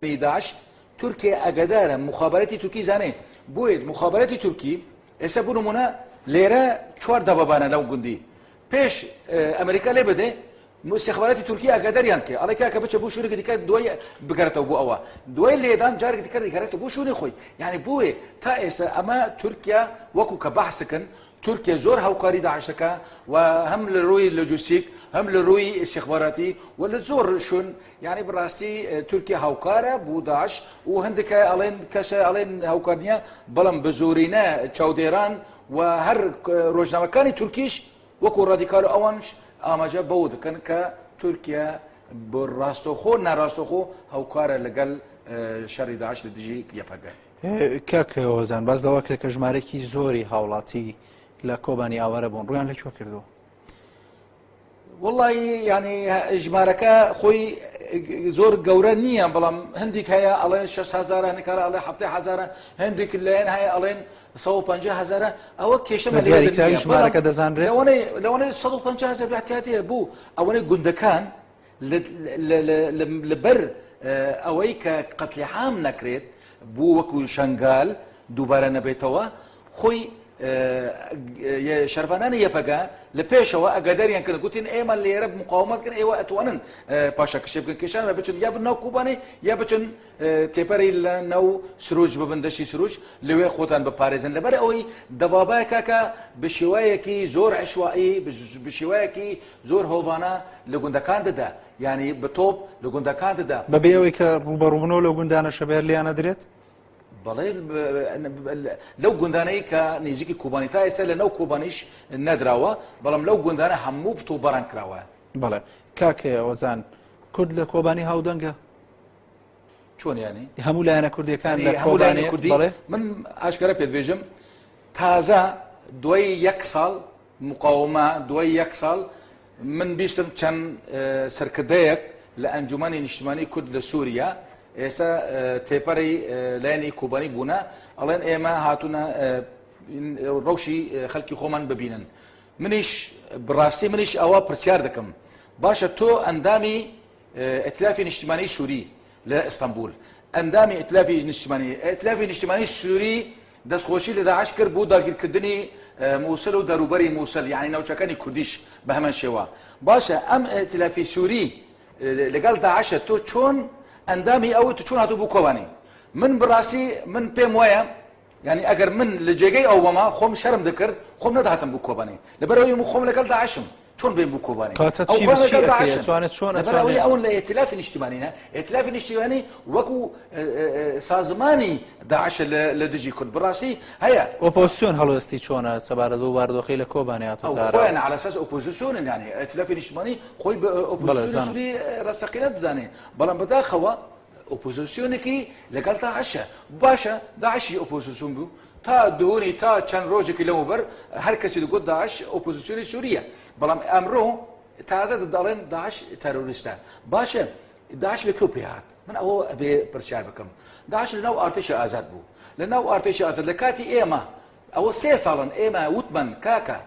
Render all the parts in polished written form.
تیرۆرکردنی داعش تورکیا ئەگەدارە مخابەرەتی تورکی زانێ بۆیە مخابەرەتی تورکی ئێستا بۆ نمونە لێرە چوار دەبەبانە لەو گوندی پێش ئەمریکا لێ بدێ استخباراتی تورکی ئاگاداریان بکە ئەڵێ کاکە بچە بۆ شوێنێکی دیکە دوای بگەڕێتەوە بۆ ئەوە دوای لێدان جارێکی دیکە دەگەڕێتەوە بۆ شوێنی خۆی یعنی بۆیە تا ئێستا ئەمە تورکیا وەکو کە بەحسکن تورکیا زۆر هاوکاری داعش دەکا و هەم لە ڕووی لۆجستیک هەم لە ڕووی استخباراتی و لە زۆر شوێن یعنی بەڕاستی تورکیا هاوکارە بۆ داعش و هەندێک ئەڵێن کەسە ئەڵێن هاوکار نییە بەڵام بە زۆرینە چاودێران و هەر ڕۆژنامەکانی تورکیش وەکو ڕادیکال و ئەوانش ئاماژە بەوە دەکەن کە تورکیا بە ڕاستەوخۆ ناڕاستەوخۆ هاوکارە لەگەڵ شەڕی داعش لە دژی یەپەگە. کاک هۆزان باس لەوە کرد کە ژمارەێکی زۆری هاوڵاتی لە کۆبانی ئاوارە بوون ڕویان لە کوێ کردووە؟ وەڵی یعنی ژمارەکە خۆی زۆر گەورە نییە بەڵام هەندێک هەیە ئەڵێن 6 هزار هەندێک ئەڵێ 7 هزار هەندێک لایەن هەیە ئەڵێن 150 هزارە ئەوە کێشە دیاریکراوی ژمارەکە دەزانرێت لەوانەیە لەوانەیە 150 هزار احتیاطیە بوو ئەوەنەی گوندەکان لەبەر ئەوەی کە قەتلی عام نەکرێت بوو وەکو شنگال دووبارە نەبێتەوە خۆی شەرڤانانی یەپەگە لە پێشەوە ئەگەداریان کرد گوتین ئێمە لێرە مقاومەت کرد ئێوە ئەتوانن پاشەکەشێ بکەن کێشان بچن یا بناو کوبانی یا بچن تێپەری لە ناو سروج ببن دەشتی سروج لەوێ خۆتان بپارێزن لەبەر ئەوەی دەبابای کاکە بە شێوەیەکی زۆر عشوایی بە شێوەیەکی زۆر هۆڤانە لە گوندەکان دەدا یعنی بە تۆپ لە گوندەکان دەدا بەبێ ئەوەی کە ڕوبەڕوبنەوە لەو گوندانە شەبێر لیانە درێت بەڵێ لەو گوندانەی کە نزیکی کوبانی تا ئێستا لە ناو کوبانیش نەدراوە بەڵام لەو گوندانە هەموو تۆپباران کراوە. بەڵێ کاک ئۆزان کورد لە کۆبانی هاودەنگە؟ چۆن یانی؟ هەموو لایەنە کوردیەکان لە کۆبانی کوردی بەڵێ من ئاشکرا پێت بێژم تازە دوای یەک ساڵ مقاومە دوای یەک ساڵ من بیستم چەند سەرکردەیەک لە ئەنجومەنی نیشتمانی کورد لە سووریا ئێستا تێپەری لایەنی کوبانی بوونە ئەڵێن ئێمە هاتوونە ڕەوشی خەلکی خۆمان ببینن منیش بڕاستی منیش ئەوە پرسیار دەکەم باشە تۆ ئەندامی ئەتلافی نیشتمانی سووری لە ئیستانبول ئەندامی ئەتلافی نیشتمانی ئەتلافی نیشتمانی سووری دەستخۆشی لە داعش کرد بۆ داگیرکردنی موسل و دەروبەری موسل یعنی ناوچەکانی کوردیش بە هەمان شێوە باشە ئەم ئیتلافی سووری لەگەڵ داعشە تۆ چۆن ئەندامی ئەوە تو چۆن هاتوو بۆ کۆبانی من بڕاستی من پێم وایە یعنی ئەگەر من لە جێگەی ئەو بەما خۆم شەرم دەکرد خۆم نەدەهاتم بۆ کۆبانی لەبەرەوەی من خۆم لەگەڵ داعشم چۆن بێن بۆ کۆبانێ کاتە چی بە چی ئەکرێ؟ ئەتوانێت چۆن لەبەر ئەوەی ئەون لە ئیتلافی نیشتیمانینە ئیتلافی نیشتیمانی وەکو سازمانی داعش لە دژی کورد بەڕاستی هەیە ئۆپۆزیسیۆن هەڵوێستی چۆنە سەبارەت بەو بارودۆخەی لە کۆبانێ هاتووەتە ئەو خۆیان على اساس ئۆپۆزیسیۆنن یعنی ئیتلافی نیشتیمانی خۆی بە ئۆپۆزیسیۆنی سوری ڕاستەقینە دەزانێ بەڵام بەداخەوە ئۆپۆزیسیۆنێکی لەگەڵ داعشە باشە داعشی ئۆپۆزیسیۆن بوو تا دووری تا چەند ڕۆژێکی لەمەوبەر هەر کەسی دەگوت داعش ئۆپۆزیسیۆنی سووریە بەڵام ئەمڕۆ تازە دەڵێن داعش تەرۆریستە باشە داعش لە کوێ پێهات من ئەوە ئەبێ پرسیار بکەم داعش لە ناو ئارتشی ئازاد بوو لە ناو ئارتشی ئازاد لە کاتی ئێمە ئەوە سێ ساڵن ئێمە وتمان کاکە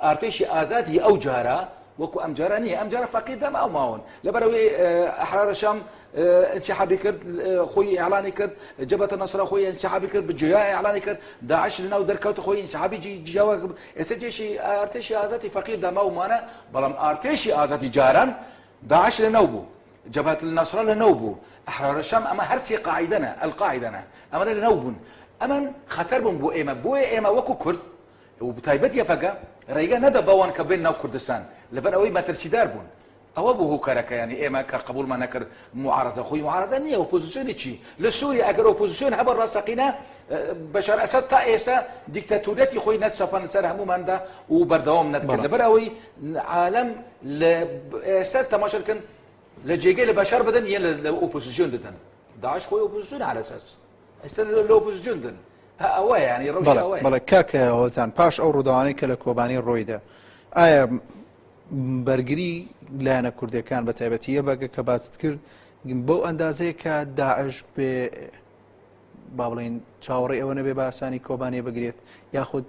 ئارتێشی ئازاد هی ئەو جارە وەکو ئەم جارە نییە ئەم جارە فەقیر دەم ئەو ماون لەبەرەوەی ئەحرار شام انسحابی کرد خۆی ئیعلانی کرد جبهة النصرە خۆی انسحابی کرد بجیا ئیعلانی کرد داعش لەناو دەرکەوت خۆی انسحابی جیاوە ئێستا جێشی ئارتێشی ئازادی فەقیر دەما و مانە بەڵام ئارتێشی ئازادی جاران داعش لەناو بوو جبهة النصرە لەناو بوو ئەحرار شام ئەمە هەرچی قاعدەنە القاعدەنە ئەمانە لەناو بوون ئەمان خەتەر بوون بۆ ئێمە بۆیە ئێمە وەکو کورد و بتایبەت یەپەگە ڕێگە نەدا بەوان کە بێن ناو کوردستان لەبەر ئەوەی مەترسیدار بوون ئەوە بوو هۆکارەکە یانی ئێمە کە قبوڵمان نەکرد معارەزە خۆی معارەزە نییە ئۆپۆزیسیۆنی چی لە سووریا ئەگەر ئۆپۆزیسیۆن هەبە ڕاستەقینە بەشار ئەسەد تا ئێستا دیکتاتۆریەتی خۆی نەتسەپاند سەر هەمووماندا و بەردەوام نەدەکرد لەبەر ئەوەی عالەم لە ئێستا تەماشا دەکەن لە جێگەی لە بەشار بدەن یان لە ئۆپۆزیسیۆن دەدەن داعش خۆی ئۆپۆزیسیۆن على اساس ئێستا لە ئۆپۆزیسیۆن دەن ئەوە یانی ڕەوشی ئەوەیە. بەڵێ کاک هۆزان پاش ئەو ڕووداوانەی کە لە کۆبانی ڕوویدا ئایا بەرگری لایەنە کوردەکان بە تایبەتی یەبەگە کە باست کرد بەو ئەندازەیە کە داعش بێ با بڵین چاوەڕێ ئەوە نەبێ بە ئاسانی کۆبانێ بگرێت یاخود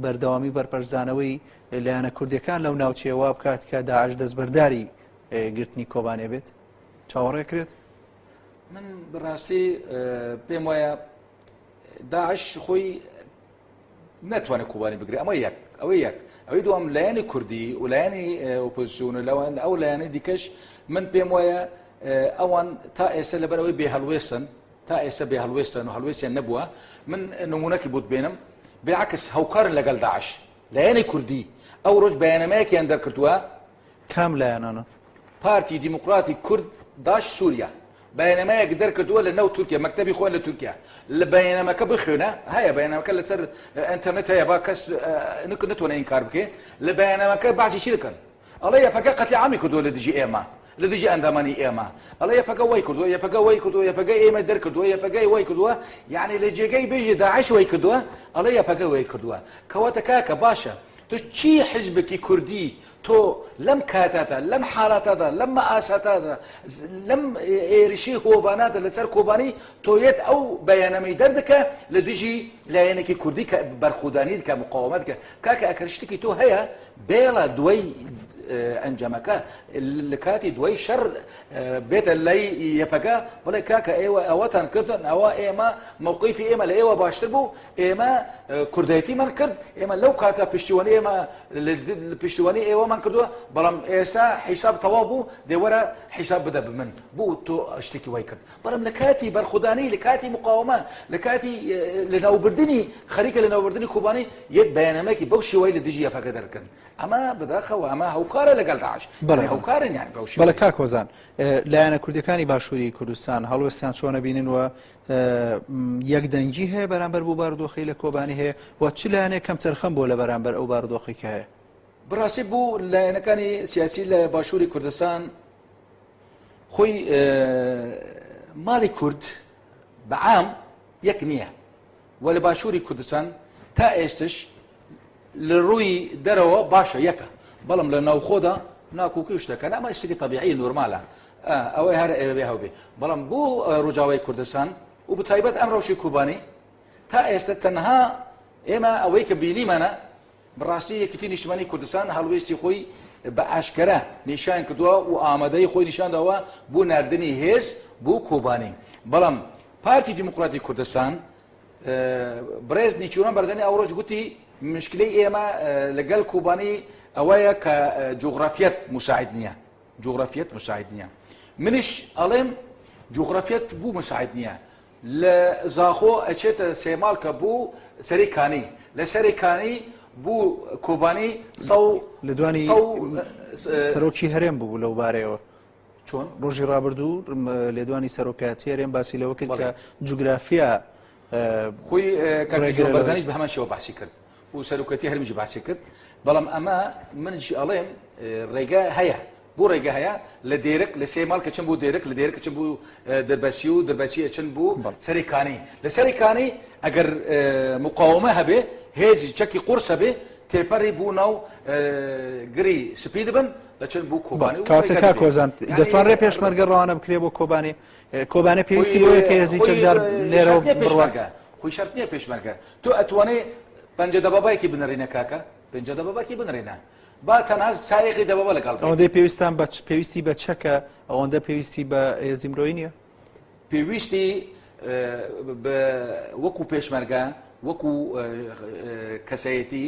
بەردەوامی بەرپەرچدانەوەی لایەنە کوردەکان لەو ناوچەیە وا بکات کە داعش دەستبەرداری گرتنی کۆبانێ بێت چاوەڕێ کرێت؟ من بەڕاستی پێم وایە داعش خۆی ناتوانێت کوبانی بگرێت ئەمە یەک ئەوە یەک ئەوەی دوام لایەنی کوردی و لایەنی ئۆپۆزیسیۆن و لەوان ئەو لایەنی دیکەش من پێم وایە ئەوان تا ئێستا لەبەرەوەی بێ هەڵوێستن تا ئێستا بێ هەڵوێستن و هەڵوێستیان نەبووە من نمونەکی بۆت بێنم بالعکس هاوکارن لەگەڵ داعش لایەنی کوردی ئەو ڕۆژ بەیاننامەیەکیان دەرکردووە. کام لایەنانە؟ پارتی دیموکراتی کورد داش سوریا بەیاننامەیەک دەرکردووە لە ناو تورکیا مەکتەبی خۆیان لە تورکیا لە بەیاننامەکە بخوێنە هەیە بەیاننامەکە لەسەر ئینتەرنێت هەیە با کەس نتوانێت ئینکار بکەێ لە بەیاننامەکە باسی چی دەکەن ئەڵێ یەپەگە قەتلی عامی کردووە لە دژی ئێمە لە دژی ئەندامانی ئێمە ئەڵێ یەپەگە وای کردووە یەپەگە وای کردووە یەپەگە ئێمە دەرکردووە یەپەگە وای کردووە یعنی لە جێگەی بێژێ داعش وای کردووە ئەڵێ یەپەگە وای کردووە کەواتە کاکە باشە تۆ چی حزبێکی کوردی تۆ لەم کاتادا لەم حالاتادا لەم مەئاساتادا لەم ئێرشی هۆڤانادا لەسەر کۆبانی تۆیەت ئەو بەیانەمەی دەردەکە لە دژی لایەنێکی کوردی کە بەرخودانی کە مقاومەت کە کاکە ئەکەر شتێکی تۆ هەیە بێڵە دوای ئەنجامەکە لە کاتی دوای شەڕ بێتە لای یەپەگە بڵێ کاکە ئێوە ئەوەتان کردن ئەوە ئێمە موقیفی ئێمە لە ئێوە باشتر بوو ئێمە کوردایەتیمان کرد ئێمە لەو کاتە پشتیوانی ئێمە پشتیوانی ئێوەمان کردووە بەڵام ئێستا حیساب تەواو بوو دێوەرە حیساب بدە بمن بوو تۆ شتێکی وای کرد بەڵام لە کاتی بەرخودانی لە کاتی مقاومە لە کاتی لەناوبردنی خەریکە لەناوبردنی کوبانی یەک بەیاننامەیەکی بەو شێوەی لە دژی یەپەگە دەرکرد ئەمە بەداخەوە ئەمە هەوکارە لەگەڵ داعش بەڵێ هەوکارن یان بەو شێوەیە بەڵێ کاک هۆزان لایەنە کوردەکانی باشووری کوردستان هەڵوێستیان چۆنە بینن و یەکدەنگی هەیە بەرامبەر بۆ بارودۆخی لە کۆبانی هەیە و چ لایەنێک کەم تەرخەم بۆ لە بەرامبەر ئەو بارودۆخی کە هەیە؟ بەڕاستی بۆ لایەنەکانی سیاسی لە باشووری کوردستان خۆی ماڵی کورد بە عام یەک نییە و لە باشووری کوردستان تا ئێستش لە ڕووی دەرەوە باشە یەکە بەڵام لە ناوخۆدا ناکۆکی و شتەکان ئەمە شتێکی تەبیعی نۆرمالە ئەوەی هەر ئەوێ هەبێ بەڵام بۆ ڕۆژاوای کوردستان و بەتایبەت ئەم ڕەوشی کوبانی تا ئێستا تەنها ئێمە ئەوەی کە بینیمانە بەڕاستی یەکێتی نیشتمانی کوردستان هەڵوێستی خۆی بە ئاشکرا نیشان کردووە و ئامادەی خۆی نیشانداوە بۆ ناردنی هێز بۆ کۆبانی بەڵام پارتی دیموکراتی کوردستان بڕێز نیچیروان بارزانی ئەو ڕۆژ گوتی مشکلەی ئێمە لەگەڵ کۆبانی ئەوەیە کە جوغرافیەت مساعد نییە جوغرافیەت مساعد نییە منیش ئەڵێم جوغرافیەت بوو مساعد نییە لە زاخۆ ئەچێتە سێماڵکە بوو سەری کانی لە سەری کانی بوو کۆبانی سەو لە دوانی سەرۆکی هەرێم بوو لەو بارەیەوە چۆن؟ ڕۆژی ڕابردوو لێدوانی سەرۆکایەتی هەرێم باسی لەوە کرد کە جوگرافیا خۆی کاک بەرزانیش بە هەمان شێوە باسی کرد و سەرۆکەتی هەرمیش باسی کرد بەڵام ئەمە منیش ئەڵێم ڕێگە هەیە بۆ ڕێگە هەیە لە دێرک لە سێ ماڵ کە چەند بۆ دێرک لە دێرک چەند بۆ دەربەسی و دەربەسی چەند بۆ سەری کانی لە سەری کانی ئەگەر مقاومە هەبێ هێزی چەکی قورس هەبێ تێپەڕی بوو ناو گری سپی دەبن دەچن بۆ کۆبانی کاتە کاک کۆزان دەتوانرێت پێشمەرگە ڕەوانە بکرێ بۆ کۆبانی کۆبانێ پێویستی بۆیە کە هێزی چەکدار لێرەوە بڕوات خۆی شەرت نییە پێشمەرگە تۆ ئەتوانێ پەنجە دەبابایەکی بنەڕینە کاکە پەنجە دەباباکی بنڕینە با تەنها سایەقی دەبابا لەگەڵ ئەوەندەی پێویستان بە پێویستی بە چەکە ئەوەندە پێویستی بە هێزی مرۆیی نییە پێویستی وەکو پێشمەرگە وەکو کەسایەتی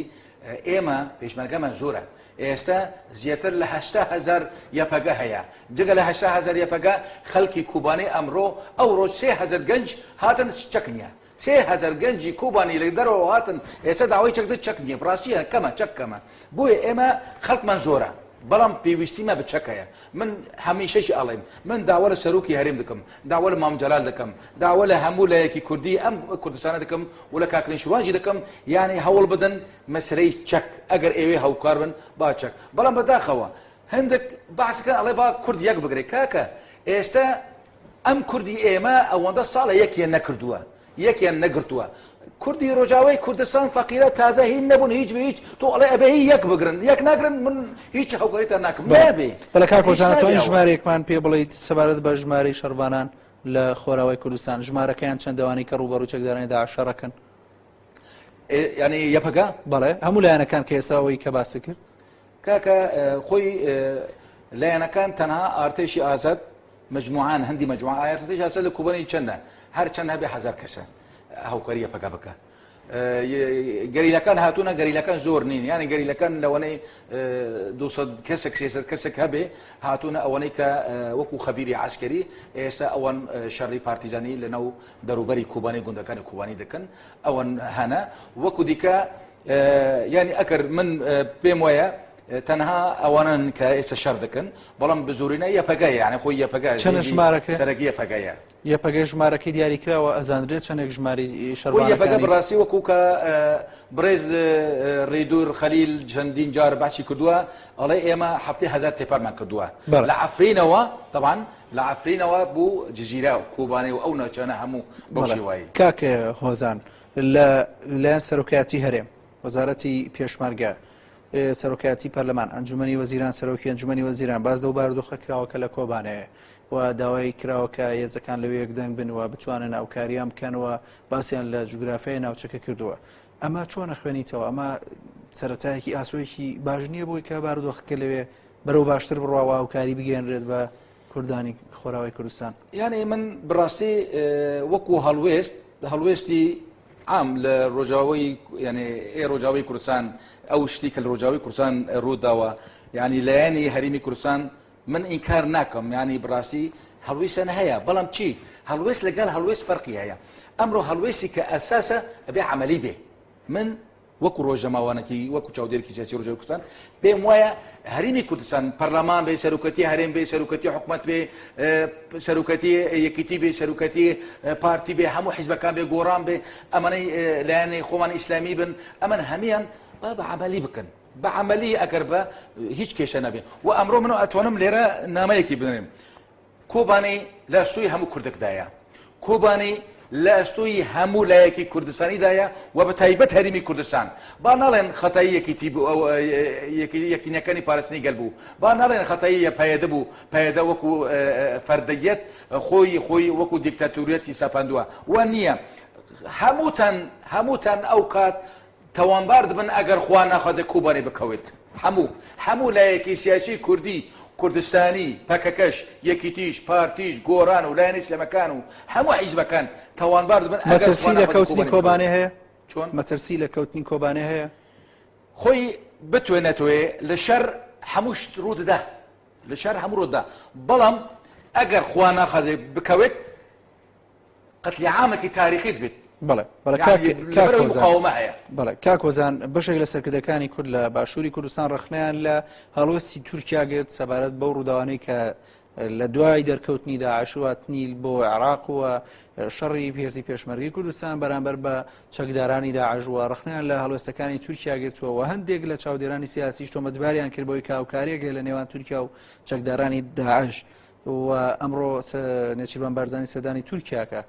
ئێمە پێشمەرگەمان زۆرە ئێستا زیاتر لە هزار یەپەگە هەیە جگە لە هزار یەپەگە خەڵکی کوبانی ئەمڕۆ ئەو ڕۆژ 3000 گەنج هاتن چەک نییە 3000 گەنجی کوبانی لە دەرەوە هاتن ئێستا داوای چەک چەک نییە بڕاستیە کەمە چەک کەمە بۆیە ئێمە خەڵکمان زۆرە بەڵام پێویستیمە بە چەک هەیە من هەمیشەش ئەڵێم من داوا لە سەرۆکی هەرێم دەکەم داوا لە مام جەلال دەکەم داوا لە هەموو لایەکی کوردی ئەم کوردستانە دەکەم و لە کاک نەوشیروانجی دەکەم یعنی هەوڵ بدەن مەسەلەی چەک ئەگەر ئێوێ هاوکار بن با چەک بەڵام بەداخەوە هەندێک باسەکە ئەڵێ با کورد یەک بگرێ کاکە ئێستا ئەم کوردی ئێمە ئەوەندە ساڵە یەکیان نەکردووە یەکیان نەگرتووە کوردی ڕۆژاوای کوردستان فەقیرە تازە هین نەبوون هیچ بە هیچ تۆ ئەڵێ ئەبێ هی یەک بگرن یەک ناگرن من هیچ هاوکاریتان ناکەم نابێ بەڵێ کاک هۆزان تۆ ژمارەیەکمان پێ بڵیت سەبارەت بە ژمارەی شەڕڤانان لە خۆراوای کوردستان ژمارەکەیان چەندەوانی کە ڕووبەڕوو چەکدارانی داعش شەڕەکەن ینی یەپەگە بەڵێ هەموو لایەنەکان کە ئێستا ئەوەی کە باسی کرد کاکە خۆی لایەنەکان تەنها ئارتێشی ئازاد. مجموعان هەندی مجموعە ئایەتیش هەسە لە کوبانی چەندە هەر چەند هەبێ هەزار کەسە هاوکاری یەپەگە بکە. گەریلەکان هاتوونە گەریلەکان زۆر نین یانی گەریلەکان لەوانەی 200 کەسێک 300 کەسێک هەبێ هاتوونە ئەوەنەی کە وەکو خەبیری عسکەری ئێستا ئەوان شەڕی پارتیزانی لەناو دەروبەری کوبانی گوندەکانی کوبانی دەکەن ئەوان هەنە وەکو دیکە یانی ئەگەر من پێم وایە تەنها ئەوانن کە ئێستا شەڕ دەکەن بەڵام بزۆرینە یەپەگە یانە خۆی یەپەگە چەند ژمارەکە سەرەکی یەپەگەیە. یەپەگە ژمارەکەی دیاریکراوە ئەزانرێت چەندێک ژماری شەڕوانەکانی؟ یەپەگە بەڕاستی وەکو کە بڕێز ڕێدور خەلیل چەندین جار باسی کردووە ئەڵێ ئێمە 70 هەزار تێپەرمان کردووە لە عەفرینەوە تەبعەن لە عەفرینەوە بۆ جزیرە و کۆبانێ و ئەو ناوچانە هەموو بەو شێوایی. کاک هۆزان لە لایەن سەرۆکایەتی هەرێم، وەزارەتی پێشمەرگە، سەرۆکایەتی پەرلەمان، ئەنجومەنی وەزیران، سەرۆکی ئەنجومەنی وەزیران باس لەو بارودۆخە کراوە کە لە کۆبانێ و داوای کراوە کە هێزەکان لەوێ یەکدەنگ بن و بتوانن هاوکاریان بکەن و باسیان لە جوگرافیای ناوچەکە کردووە. ئەمە چۆن ئەخوێنیتەوە؟ ئەمە سەرەتایەکی ئاسۆیەکی باش نییە بۆی کە بارودۆخەکە لەوێ بەرەو باشتر بڕوا و هاوکاری بگەیەنرێت بە کوردانی خۆراوای کوردستان؟ یعنی من بڕاستی وەکو هەڵوێست هەڵوێستی عام لە ڕۆژاوای یعنی ئێ ڕۆژاوای کوردستان ئەو شتی کە لە ڕۆژاوای کوردستان ڕووداوە یعنی لایەنی هەرێمی کوردستان من ئینکار ناکەم یانی بڕاستی هەڵویستیان هەیە بەڵام چی هەڵوێست لەگەڵ هەڵوێست فەرقی هەیە ئەمڕۆ هەڵوێستی کە ئەساسە ئەبێ عملی بێ من وەکو ڕۆژنامەوانێکی وەکو چاودێرکی سیاسی ڕۆژاوای کوردستان پێم وایە هەرێمی کوردستان پەرلەمان بێ سەرۆکەتی هەرێم بێ سەرۆکەتی حکومەت بێ سەرۆکەتی یەکیتی بێ سەرۆکەتی پارتی بێ هەموو حیزبەکان بێ گۆڕان بێ ئەمانەی لایەنی خۆمان ئیسلامی بن ئەمن هەمیان با بە عملی بکەن بە عەمەلی ئەگەر بە هیچ کێشە نەبێ و ئەمڕۆ من ئەتوانم لێرە نامەیەکی بنێم کۆبانی لە ئەستۆی هەموو کوردێکدایە کۆبانی لە ئەستۆی هەموو لایەکی کوردستانیدایە و بە تایبەت هەرێمی کوردستان با ناڵێن خەتایی یەکیتی بوو یەکینەکانی پاراستنی گەل بوو با ناڵێن خەتایی پەیەدە بوو پەیەدە وەکو فەردەیەت خۆی خۆی وەکو دیکتاتۆریەتی سەپاندووە و نییە هەمووتان هەمووتان ئەو کات تاوانبار دەبن ئەگەر خوا ناخوازێ کوبانێ بکەوێت هەموو هەموو لایەکی سیاسی کوردی کوردستانی پەکەکەش یەکیتیش پارتیش گۆران و لایەنە ئیسلامەکان و هەموو حیزبەکان تاوانبار دەبن ئەگەر مەترسی خوا لە ناخوازێ کەوتنی کوبانێ کۆبانێ بکەوێت. هەیە؟ چۆن؟ مەترسی لە کەوتنی کۆبانێ هەیە؟ خۆی بتوێ نەتوێ لە شەر هەموو شت ڕوو دەدا لە شەر هەموو ڕوو دەدا بەڵام ئەگەر خوا ناخوازێ بکەوێت قەتلی عامێکی تاریخیت بێت. بەڵێ بەڵێ کاک یعنی کاک لەبەرئەوەی هۆزان مقاومە هەیە. بەڵێ کاک هۆزان بەشێک لە سەرکردەکانی کورد لە باشووری کوردستان ڕەخنەیان لە هەڵوێستی تورکیا گرت سەبارەت بەو ڕووداوانەی کە لە دوای دەرکەوتنی داعش و هاتنی بۆ عێراق و شەڕی هێزی پێشمەرگەی کوردستان بەرامبەر بە چەکدارانی داعش و ڕەخنەیان لە هەڵوێستەکانی تورکیا گرتووە و هەندێک لە چاودێرانی سیاسیش تۆمەتباریان کرد بەوەی کە هاوکارییەک هەیە لە نێوان تورکیا و چەکدارانی داعش. و ئەمڕۆ نێچیرڤان بارزانی سەردانی تورکیا کە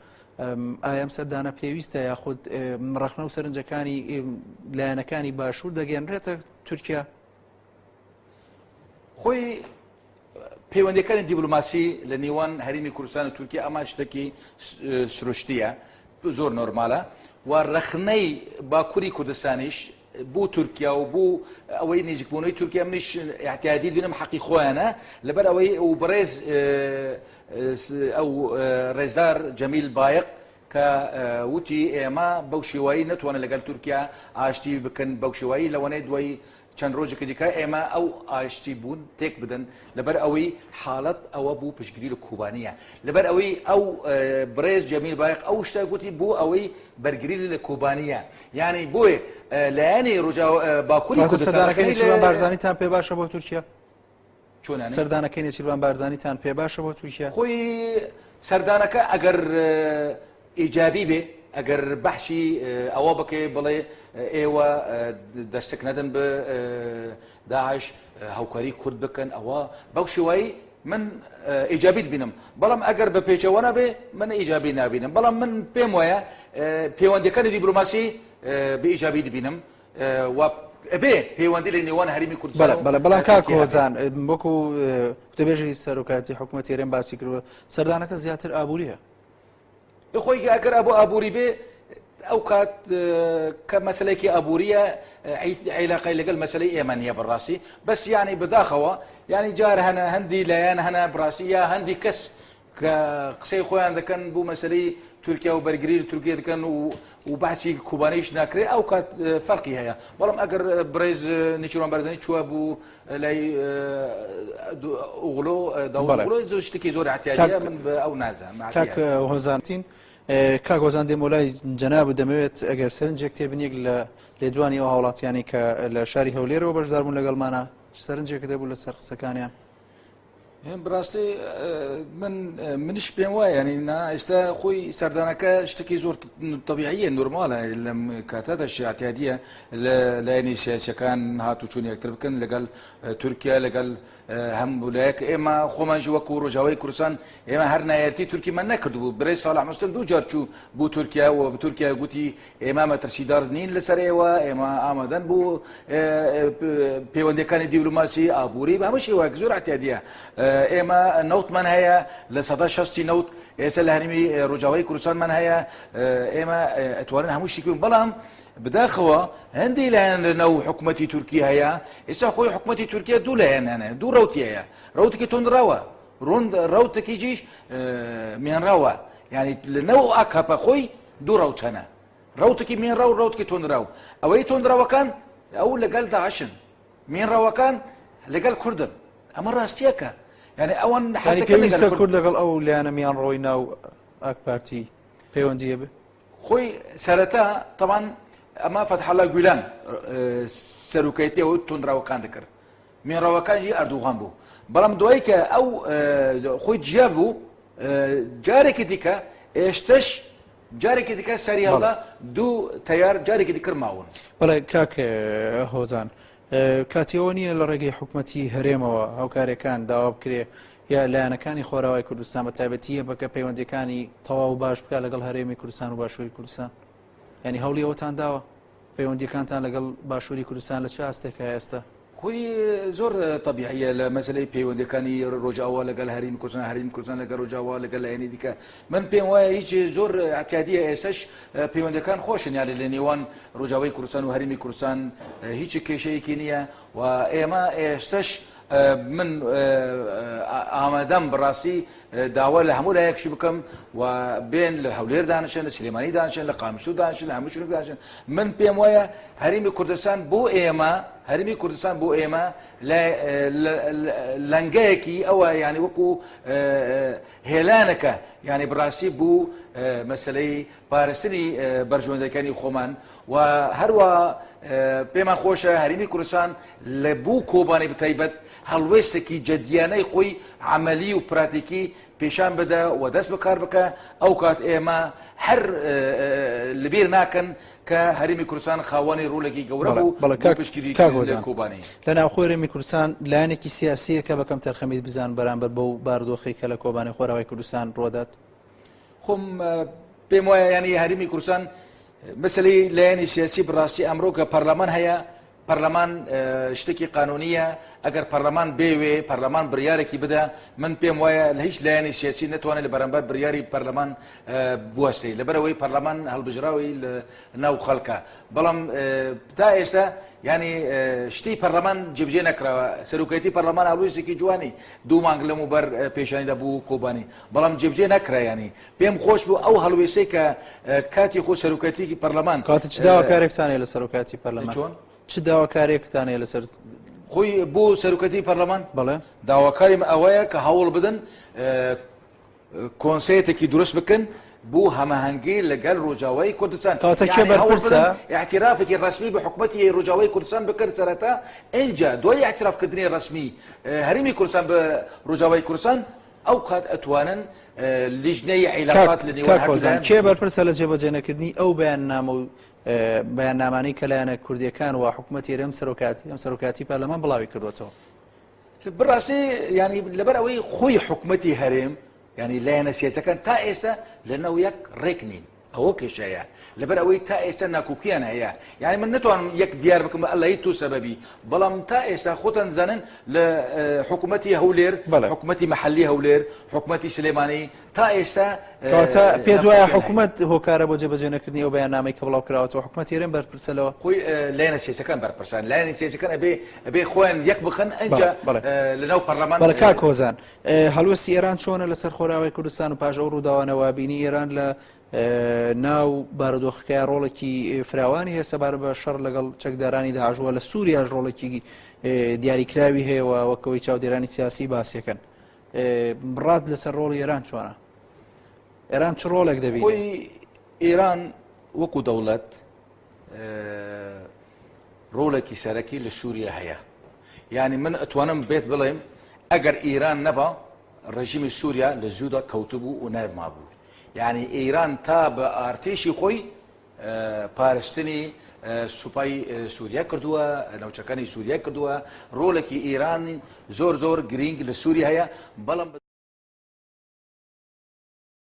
ئایا ئەم سەردانە پێویستە یاخود ڕەخنە و سەرنجەکانی لایەنەکانی باشوور دەگەنرێتە تورکیا؟ خۆی پەیوەندەکانی دیبلۆماسی لە نێوان هەرێمی کوردستان و تورکیا ئەمە شتێکی سروشتیە زۆر نۆرمالە و ڕەخنەی باکووری کوردستانیش بۆ تورکیا و بۆ ئەوەی نزیکبوونەوەی تورکیا منیش اعتیادی بینم حەقی خۆیانە لەبەر ئەوەی و بەڕێز ئەو ڕێزدار جەمیل بایق کە وتی ئێمە بەو شێوایی نەتوانن لەگەڵ تورکیا ئاشتی بکەن بەو شێوایی لەوانەیە دوای چەند ڕۆژێکی دیکە ئێمە ئەو ئاشتی بوون تێک بدەن لەبەر ئەوەی حاڵەت ئەوە بوو پشتگیری لە کوبانیە لەبەر ئەوەی ئەو بڕێز جەمیل بایق ئەو شتە گوتی بۆ ئەوەی بەرگری لە کوبانیە یعنی بۆیە لایەنی ڕۆژاو باکووری کوردستان سەردانەکەی نێچیرڤان بارزانیتان پێ باشە بۆ تورکیا؟ چۆن یعنی؟ سەردانەکەی نێچیرڤان بارزانیتان پێ باشە بۆ تورکیا؟ خۆی سەردانەکە ئەگەر ئیجابی بێ ئەگەر بەحسی ئەوە بکەی بڵێ ئێوە دەستک نەدەن بە داعش هاوکاری کورد بکەن ئەوە بەو شێوایی من ئیجابیت بینم بەڵام ئەگەر بە پێچەوانە بێ من ئیجابی نابینم بەڵام من پێم وایە پەیوەندەکانی دیبلۆماسی بە ئیجابی دبینم و ئەبێ پەیوەندی لە نێوان هەرێمی کوردستان بەڵێ بەڵام کاک هۆزان وەکو وتەبێژی سەرۆکایەتی حکوومەتی هەرێم باسی کردووە سەردانەکە زیاتر ئابووریە خۆی ئەگەر ئەبوو ئابووری بێ ئەو کات کە مەسلەیەکی ئابووریە عیلاقەی لەگەڵ مەسلەی ئێمە نییە بەڕاستی بەس یانی بەداخەوە یانی جار هەنە هەندی لایەن هەنە بڕاستی یا هەندی کەس کە قسەی خۆیان دەکەن بۆ مەسەلەی تورکیا و بەرگری لە تورکیا دەکەن و و باسی کوبانیش ناکرێ ئەو کات فەرقی هەیە بەڵام ئەگەر بڕێز نێچیروان بارزانی چووە بوو لای ئۆغلۆ داوڵۆ زۆر شتێکی زۆر اعتیادیە من بە ئەو نازانم کاک هۆزانتین کاک هۆزان دێمۆ لای جەناب و دەمەوێت ئەگەر سەرنجێک تێبنیەک لە لێدوانی ئەو هاوڵاتیانی کە لە شاری هەولێرەوە بەشدار بوون لەگەڵمانە سەرنجێک دەبوو لەسەر قسەکانیان. بڕاستی من منیش پێم وایە ینی نا ئێستا خۆی سەردانەکە شتێکی زۆر طبیعیە نورمالە لەم کاتەدا شیعتیادیە لە لایەنی سیاسەکان هاتوچۆن یەکتر بکەن لەگەڵ تورکیا لەگەڵ هەم لایەک ئێمە خۆمانژ وەکو ڕۆژاوای کوردستان ئێمە هەر نایەتی تورکیمان نەکردبوو برێ ساڵح مسلم دوو جار چوو بۆ تورکیا و بە تورکیا گوتی ئێمە مەترسیدار نین لەسەر ئێوە، ئێمە ئامادەن بۆ پەیوەندیەکانی دیبلۆماسی، ئابووری، بە هەموو شێوەیەک زۆر اعتیادیە. ئێمە نەوتمان هەیە 60% نەوت ئێستا لە هەرێمی ڕۆژاوای کوردستانمان هەیە، ئێمە ئەتوانن هەموو شتێک بکەین، بەڵام بداخەوە هەندێک لایەن لە ناو حکوومەتی تورکی هەیە، ئێستا خۆی حکوومەتی تورکیا دوو لایەن هەنە، دوو ڕەوتی هەیە، ڕەوتێکی توندڕەوە، ڕەوتێکیش میانڕەوە، یعنی لە ناو ئاکەپە خۆی دوو ڕەوت هەنە ڕەوتێکی مێنڕەو ڕەوتێکی توندڕەو ئەوەی توندڕەوەکان ئەو لەگەڵ داعشن مێنڕەوەکان لەگەڵ کوردن ئەمە ڕاستیەکە یعنی ئەوان پێویستە کورد لەگەڵ ئەو لایەنە میان ڕۆی ناو ئاک پارتی پەیوەندیە بێ خۆی سەرەتا تەوان ئەمە فەتحەڵا گویلان سەرۆکایەتی ئەو توندڕەوەکان دەکرد مێنڕەوەکانی ئەردوغان بوو بەڵام دوایی کە ئەو خۆی جیا بوو جارێکی دیکە ئێشتەش جارێکی دیکە سەری هەڵدا دوو تەیار جارێکی دیکر ماون. بەڵێ کاک هۆزان کاتی ئەوە نییە لە ڕێگەی حکومەتی هەرێمەوە هاوکارەکان داوا بکرێ یا لایەنەکانی خۆراوای کوردستان بە تایبەتیە بەکە پەیوەندەکانی تەواو باش بکە لەگەڵ هەرێمی کوردستان و باشووری کوردستان ینی هەوڵی ئەوەتان داوە پەیوەندیەکانتان لەگەڵ باشووری کوردستان لە چ ئاستێکە ئێستا؟ خۆی زۆر تەبیعیە لە مەسلەی پەیوەندەکانی ڕۆژاوا لەگەڵ هەرێمی کوردستان هەرێمی کوردستان لەگەڵ ڕۆژاوا لەگەڵ لایەنی دیکە من پێم وایە هیچ زۆر اعتیادیە ئێسش پەیوەندەکان خۆشن یانە لە نێوان ڕۆژاوای کوردستان و هەرێمی کوردستان هیچ کێشەیەکی نییە و ئێمە ئێستش من ئامادەم بەڕاستی داوا لە هەموو لایەکشی بکەم و بێن لە هەولێر دانیشن لە سلێمانی دانیشن لە قامیشلو دانیشن لە هەموو شوێنێک دانیشن من پێم وایە هەرێمی کوردستان بۆ ئێمە هەرێمی کوردستان بۆ ئێمە لەنگەیەکی ئەوە یعنی وەکو هێلانەکە یعنی بڕاستی بوو مەسلەی پارستنی بەرژەوەندەکانی خۆمان و هەروە پێمان خۆشە هەرێمی کوردستان لە بوو کۆبانی بتایبەت هەڵوێستێکی جدیانەی خۆی عملی و پراتیکی پیشان بدە و دەست بەکار بکە ئەو کات ئێمە هەر لەبیر ناکەن کە هەرێمی کوردستان خاوەنی ڕۆلێکی گەورە بوو بەڵێ پشتگیری کۆبانی. لە ناوخۆی هەرێمی کوردستان لایەنێکی سیاسیە کە بە کەمتەرخەمیت بزان بەرامبەر بەو بارودۆخەی کە لە کۆبانی خۆراوای کوردستان ڕوەدات؟ خۆم پێم وایە ینی هەرێمی کوردستان مەسەلەی لایەنی سیاسی بڕاستی ئەمڕۆ کە پەرلەمان هەیە پەرلەمان شتێکی قانونیە ئەگەر پەرلەمان بێوێ پەرلەمان بڕیارێکی بدا من پێم وایە لە هیچ لایەنی سیاسی نتوانێت لە بەرامبەر بڕیاری پەرلەمان بوەستێ لەبەرەوەی پەرلەمان هەڵبژراوی لە ناو خەڵکە بەڵام تا ئێستا ینی شتی پەرلەمان جێبجێ نەکراوە سەرۆکایەتی پەرلەمان هەڵوێستێکی جوانی دوو مانگ لەمەوبەر پێشانیدا بوو کۆبانی بەڵام جێبجێ نەکرا ینی پێم خۆش بوو ئەو هەڵوێستەی کە کاتی خۆ سەرۆکایەتیی پەرلەمان کاتە چ داواکارێکتان هەیە لە سەرۆکایەتی پەرلەمان چۆن؟ چ داواکارێکتان هەیە لەسەر خۆی بۆ سەرۆکەتی پەرلەمان بەڵێ داواکاریم ئەوەیە کە هەوڵ بدەن کۆنسێتێکی دروست بکەن بۆ هەماهەنگی لەگەل ڕۆژاوای کوردستان کاتە کێ بەرپرسە؟ اعترافێکی ڕسمی بە حکوومەتی ڕۆژاوای کوردستان بکرد سەرەتا ئینجا دوای اعترافکردنی ڕسمی هەرێمی کوردستان بە ڕۆژاوای کوردستان ئەو کات ئەتوانن لیژنەی عیلاقات لە نێوان کاک هۆزان کێ بەرپرسە لە جێبەجێنەکردنی ئەو بەیاننامە و بەیاننامانەی کە لایەنە کوردیەکان و حکوومەتی هەرێم سەرۆکاتی ئەم سەرۆکاتی پەرلەمان بڵاوی کردوێتەوە بڕاستی ینی لەبەر ئەوەی خۆی حکوومەتی هەرێم ینی لایەنە سیاسەکان تا ئێستا لە ناو یەک ڕێک نین. ئەوە کێشەیە لەبەر ئەوەی تا ئێستا ناکۆکیان هەیە یعنی من نتوانم یەک دیار بکەم ئەلهی تۆ سەبەبی بەڵام تا ئێستا خۆتان زانن لە حکوومەتی هەولێر حکوومەتی محلی هەولێر حکوومەتی سلێمانی تا ئێستا کەواتە پێ دوایە حکوومەت هۆکارە بۆ جێبەجێ نەکردنی ئەو بەیاننامەی کە بڵاو کراوەتەوە حکوومەت هەرێم بەرپرسە لەوە خۆی لایەنە سیاسەکان بەرپرسان لایەنە سیاسەکان ئەبێ ئەبێ خۆیان یەک بخەن ئەنجا لەناو پەرلەمان بەڵێ کاک هۆزان هەڵوێستی ئێران چۆنە لەسەر خۆراوای کوردستان و پاش ئەو ڕووداوانەوە بینی ئێران لە ناو بارودۆخەکەی ڕۆڵێکی فراوانی هەیە سەبارە بە شەڕ لەگەڵ چەکدارانی داعشوە لە سووریاش ڕۆڵێکی دیاریکراوی هەیەەوە وەکەوەی چاودێرانی سیاسی باسیەکەن ڕات لەسەر ڕۆڵی ئێران چۆنە؟ ئێران چ ڕۆڵێک دەبینێ؟ خۆی ئێران وەکو دەوڵەت ڕۆڵێکی سەرەکی لە سووریا هەیە یعنی من ئەتوانم بێت بڵێم ئەگەر ئێران نەبا ڕژیمی سووریا لە زوودا کەوتبوو و نەمابوو یعنی ئێران تا بە ئارتێشی خۆی پارستنی سوپای سووریا کردووە ناوچەکانی سووریا کردووە ڕۆڵێکی ئێران زۆر زۆر گرینگ لە سووریا هەیە بەڵام.